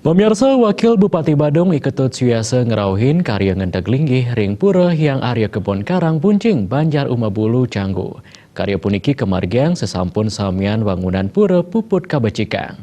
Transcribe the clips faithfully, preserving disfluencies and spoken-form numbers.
Pemirsa, Wakil Bupati Badung I Ketut Suyasa ngrauhin karya ngenteg linggih ring Pura Hyang Arya Kebon Karang Buncing, Banjar Uma Buluh, Canggu. Karya puniki kamargiang sasampun samian wangunan pura puput kabecikang.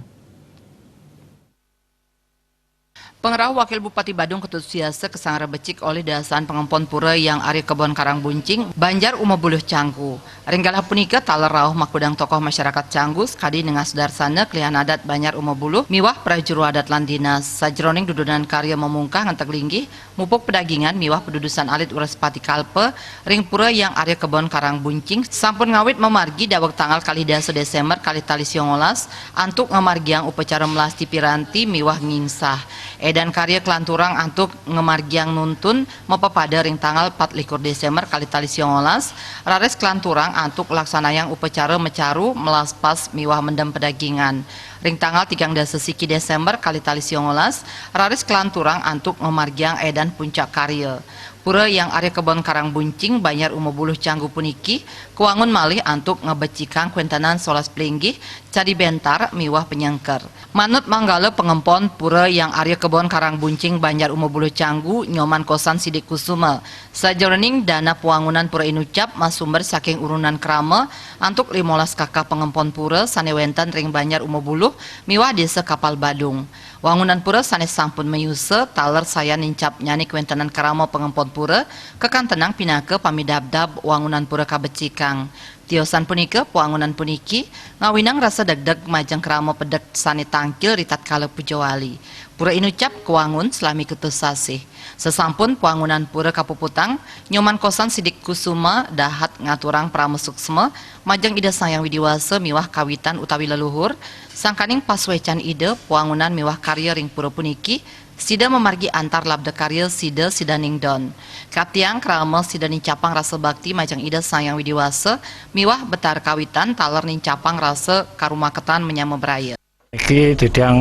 Pangrauh Wakil Bupati Badung Ketut Suyasa kasanggra becik olih dasahan pangempon Pura Hyang Arya Kebon Karang Buncing, Banjar Uma Buluh, Canggu. Ring galah punika taler rauh makudang tokoh masyarakat Canggu sakadi Nengah Sudarsana, Kelian Adat Banjar Uma Buluh miwah prajuru adat lan dinas. Sajeroning dudonan karya mamungkah ngenteg linggih, mupuk pedagingan miwah padudusan alit Wrespati Kalpa ring Pura Hyang Arya Kebon Karang Buncing sampun ngawit mamargi daweg tanggal kalih dasa Desember kalih tali siongolas antuk ngamargiang upacara melasti piranti miwah ngingsah. Edan karya kalanturang antuk ngamargiang nuntun mapapada ring tanggal patlikur Desember kalih tali siongolas, raris kalanturang antuk laksanayang upacara macaru, melaspas miwah mendem pedagingan. Ring tanggal tigang dasa siki Desember kalih tali siongolas, raris kalanturang antuk ngamargiang edan puncak karya. Pura Hyang Arya Kebon Karang Buncing, Banjar Uma Buluh, Canggu puniki kawangun malih antuk ngabecikang kawéntenan solas plinggih, candi bentar miwah panyengker. Manut manggala pangempon Pura Hyang Arya Kebon Karang Buncing, Banjar Uma Buluh, Canggu, Nyoman Kosan Sidik Kusuma. Sajeroning dana pawangunan pura inucap masumber saking urunan krama antuk limolas kakah pangempon pura sané wénten ring Banjar Uma Buluh miwah Désa Kapal Badung. Wangunan pura sané sampun mayusa taler sayan nincapnyané kawéntenan krama pangempon pura kakantenang pinaka pamidabdab wangunan pura kabecikang. Tiosan punika, pawangunan puniki ngawinang rasa degdeg majeng krama pedek sané tangkil ritatkala puja wali. Pura inucap kawangun salami kutus sasih. Sasampun pawangunan pura kapuputang, Nyoman Kosan Sidik Kusuma dahat ngaturang parama suksma majeng Ida Sang Hyang Widi Wasa miwah kawitan utawi leluhur, sangkaning pasuécan Ida, pawangunan miwah karya ring pura puniki, sida mamargi antar labda karya sida sidaning don. Kaptiang krama sida nincapang rasa bakti majeng Ida Sang Hyang Widi Wasa miwah Betara Kawitan taler nincapang rasa karumaketan manyama braya. Niki titiang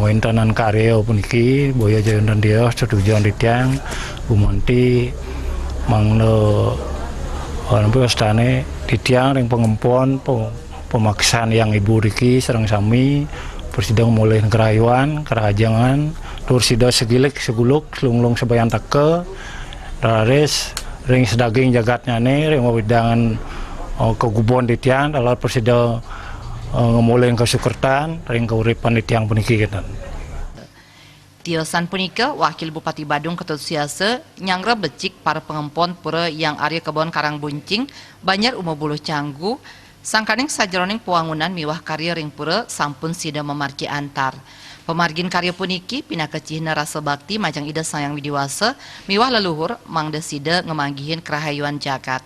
ngwéntenan karya puniki, boya jaya wénten dia setujuan titiang, gumanti mangda, eh, napi wastané, titiang ring pangempon, pe-, pamaksan Hyang Ibu riki sareng sami, prasida molih karahayuan, karahajengan, tur sida sagilik, saguluk, salunglung sabayantaka, raris ring sadaging jagatnyané, ring wewidangan, eh, kagubon titiang, taler prasida, eh, ngamolih kasukertan, ring kauripan titiang puniki kénten. Tiosan punika, Wakil Bupati Badung Ketut Suyasa nyanggra becik para pangempon Pura Hyang Arya Kebon Karang Buncing, Banjar Uma Buluh, Canggu, sangkaning sajeroning pawangunan miwah karya ring pura sampun sida mamargi antar. Pamargin karya puniki pinaka cihna rasa bakti majeng Ida Sang Hyang Widi Wasa miwah leluhur mangda sida ngamanggihin karahayuan jagat.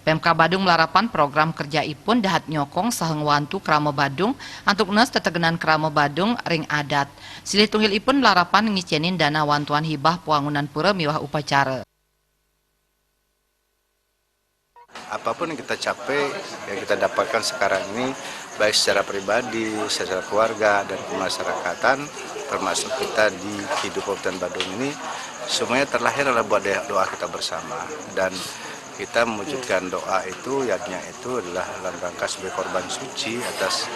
Pemkab Badung malarapan program kerjaipun dahat nyokong saha ngwantu krama Badung antuk nes tetegenan krama Badung ring adat. Silih tunggilipun malarapan ngicénin dana wantuan hibah pawangunan pura miwah upacara. Apapun yang kita capai, yang kita dapatkan sekarang ini, baik secara pribadi, secara keluarga, dan kemasyarakatan, termasuk kita di kehidupan Kabupaten Badung ini, semuanya terlahir adalah buat de-, doa kita bersama. Dan kita mewujudkan doa itu, yadnya itu adalah dalam rangka sebagai korban suci atas,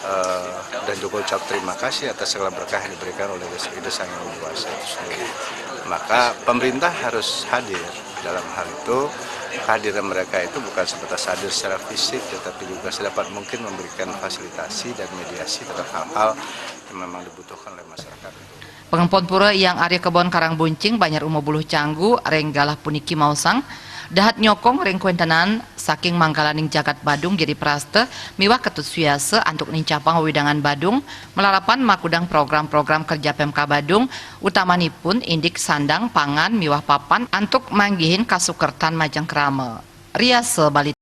eh, dan juga ucap terima kasih atas segala berkah yang diberikan oleh Ida Sang Hyang Widi Wasa itu sendiri. Maka pemerintah harus hadir dalam hal itu. Kehadiran mereka itu bukan sebatas hadir secara fisik, tetapi juga sedapat mungkin memberikan fasilitasi dan mediasi terhadap hal-hal yang memang dibutuhkan oleh masyarakat. Pangempon Pura Hyang Arya Kebon Karang Buncing, Banjar Uma Buluh, Canggu, ring galah puniki maosang dahat nyokong ring kawéntenan saking manggalaning jagat Badung Giri Prasta miwah Ketut Suyasa antuk nincapang wewidangan Badung, malarapan makudang program-program kerja Pemkab Badung, utamanipun indik sandang, pangan, miwah papan antuk manggihin kasukertan majeng krama. Riasa Bali.